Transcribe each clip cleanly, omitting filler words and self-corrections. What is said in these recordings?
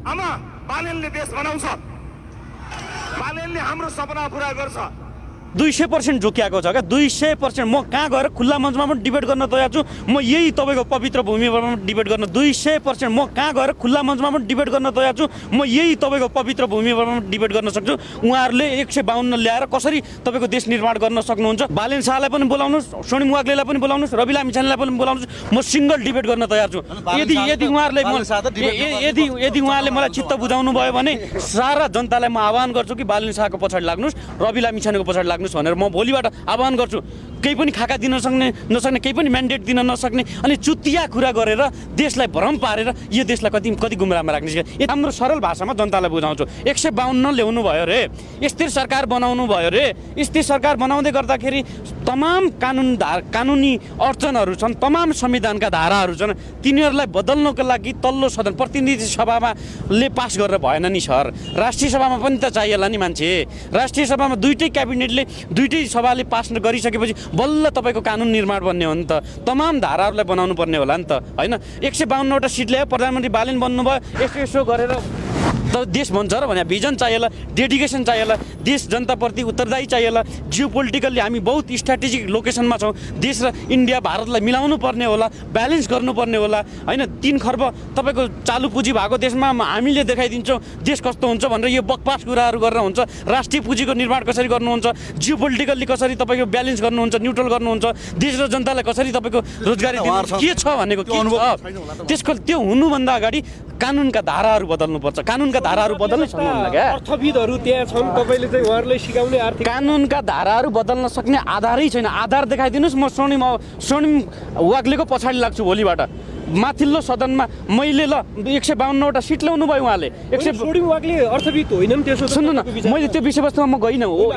आमा बालेनले देश बनाउँछ, बालेनले हाम्रो सपना पुरा गर्छ। 200% झुक्याएको छ क्या 200%। म कहाँ गएर खुल्ला मञ्चमा पनि डिबेट गर्न तयार छु। म यही तपाईँको पवित्र भूमिमा पनि डिबेट गर्न 200%। म कहाँ गएर खुल्ला मञ्चमा पनि डिबेट गर्न तयार छु। म यही तपाईँको पवित्र भूमिमा पनि डिबेट गर्न सक्छु। उहाँहरूले 152 ल्याएर कसरी तपाईँको देश निर्माण गर्न सक्नुहुन्छ। बालेन शाहलाई पनि बोलाउनुहोस्, स्वर्णिम वाग्लेलाई पनि बोलाउनुहोस्, रवि लामिछानेलाई पनि बोलाउनुहोस्। म सिङ्गल डिबेट गर्न तयार छु। यदि उहाँले मलाई चित्त बुझाउनु भयो भने सारा जनतालाई म आह्वान गर्छु कि बालेन शाहको पछाडि लाग्नुहोस्, रवि लामिछानेको पछाडि लाग्नुहोस् भनेर म भोलिबाट आह्वान गर्छु। केही पनि खाका दिन नसक्ने केही पनि म्यान्डेट दिन नसक्ने अनि चुतिया कुरा गरेर देशलाई भ्रम पारेर यो देशलाई कति गुमराहमा राख्ने यो हाम्रो सरल भाषामा जनतालाई बुझाउँछु। 152 ल्याउनु भयो रे, स्थिर सरकार बनाउनु भयो रे। स्थिर सरकार बनाउँदै गर्दाखेरि तमाम कानुनी अडचनहरू छन्, तमाम संविधानका धाराहरू छन्। तिनीहरूलाई बदल्नको लागि तल्लो सदन प्रतिनिधि सभाले पास गरेर भएन नि सर। राष्ट्रिय सभामा पनि त चाहिएला नि मान्छे। राष्ट्रिय सभामा दुईटै क्याबिनेटले दुईटै सभाले पास गरिसकेपछि बल्ल तपाईँको कानुन निर्माण बन्ने हो नि त। तमाम धाराहरूलाई बनाउनु पर्ने होला नि त, होइन। 152वटा सिट ल्यायो, प्रधानमन्त्री बालेन बन्नुभयो। यसो गरेर तर देश भन्छ र भने भिजन चाहिएला, डेडिकेसन चाहिएला, देश जनताप्रति उत्तरदायी चाहिएला। जियो पोलिटिकल्ली हामी बहुत स्ट्राटेजिक लोकेसनमा छौँ। देश र इन्डिया भारतलाई मिलाउनु पर्ने होला, ब्यालेन्स गर्नुपर्ने होला, होइन। 3 खर्ब तपाईँको चालु पुँजी भएको देशमा हामीले देखाइदिन्छौँ देश कस्तो हुन्छ भनेर यो बकवास कुराहरू गरेर हुन्छ। राष्ट्रिय पुँजीको निर्माण कसरी गर्नुहुन्छ, जियो पोलिटिकल्ली कसरी तपाईँको ब्यालेन्स गर्नुहुन्छ, न्युट्रल गर्नुहुन्छ, देश र जनतालाई कसरी तपाईँको रोजगारी दिनुहुन्छ, के छ भनेको के छ। त्यसको त्यो हुनुभन्दा अगाडि कानुनका धाराहरू बदल्नुपर्छ। कानुनका धाराहरू बदल्नै सक्नुहुन्न क्या। अर्थविदहरू त्यहाँ छन्, तपाईँले चाहिँ उहाँहरूलाई सिकाउने आर्थिक कानुनका धाराहरू बदल्न सक्ने आधारै छैन। आधार देखाइदिनुहोस्, म स्वर्णिम वाग्लेको पछाडि लाग्छु भोलिबाट। माथिल्लो सदनमा मैले 152वटा सिट ल्याउनु भयो उहाँले। स्वर्णिम वाग्ले अर्थविद होइनन्। त्यसो सुन्नु न, मैले त्यो विषयवस्तुमा म गइनँ हो।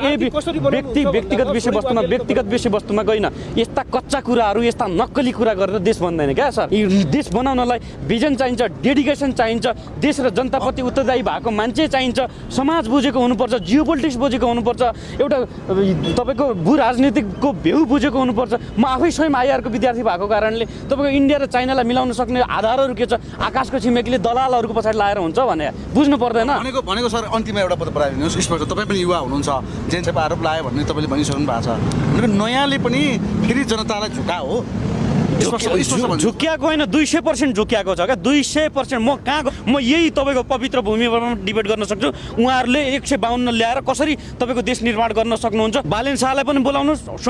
व्यक्तिगत विषयवस्तुमा गइनँ। यस्ता कच्चा कुराहरू, यस्ता नक्कली कुरा गरेर देश बन्दैन क्या सर। देश बनाउनलाई भिजन चाहिन्छ, डेडिकेसन चाहिन्छ, देश र जनताप्रति उत्तरदायी भएको मान्छे चाहिन्छ, समाज बुझेको हुनुपर्छ, जियो पोलिटिक्स बुझेको हुनुपर्छ, एउटा तपाईँको भू राजनीतिकको भ्यू बुझेको हुनुपर्छ। म आफै स्वयं आइआरको विद्यार्थी भएको कारणले तपाईँको इन्डिया र चाइनालाई मिलाउन सक्ने आधारहरू के छ। आकाशको छिमेकीले दलालहरूको पछाडि लाएर हुन्छ भने बुझ्नु पर्दैन भनेको सर। अन्तिममा एउटा पत्ता पराइदिनुहोस् स्पष्ट। तपाईँ पनि युवा हुनुहुन्छ, जेन्सेप आरोप लगायो भन्ने तपाईँले भनिसक्नु भएको छ। भनेको नयाँले पनि फेरि जनतालाई झुका हो, झुक्याएको होइन, 200% झुक्याएको छ क्या 200%। म यही तपाईँको पवित्र भूमिमा पनि डिबेट गर्न सक्छु। उहाँहरूले 152 ल्याएर कसरी तपाईँको देश निर्माण गर्न सक्नुहुन्छ। बालेन शाहलाई पनि बोलाउनुहोस्,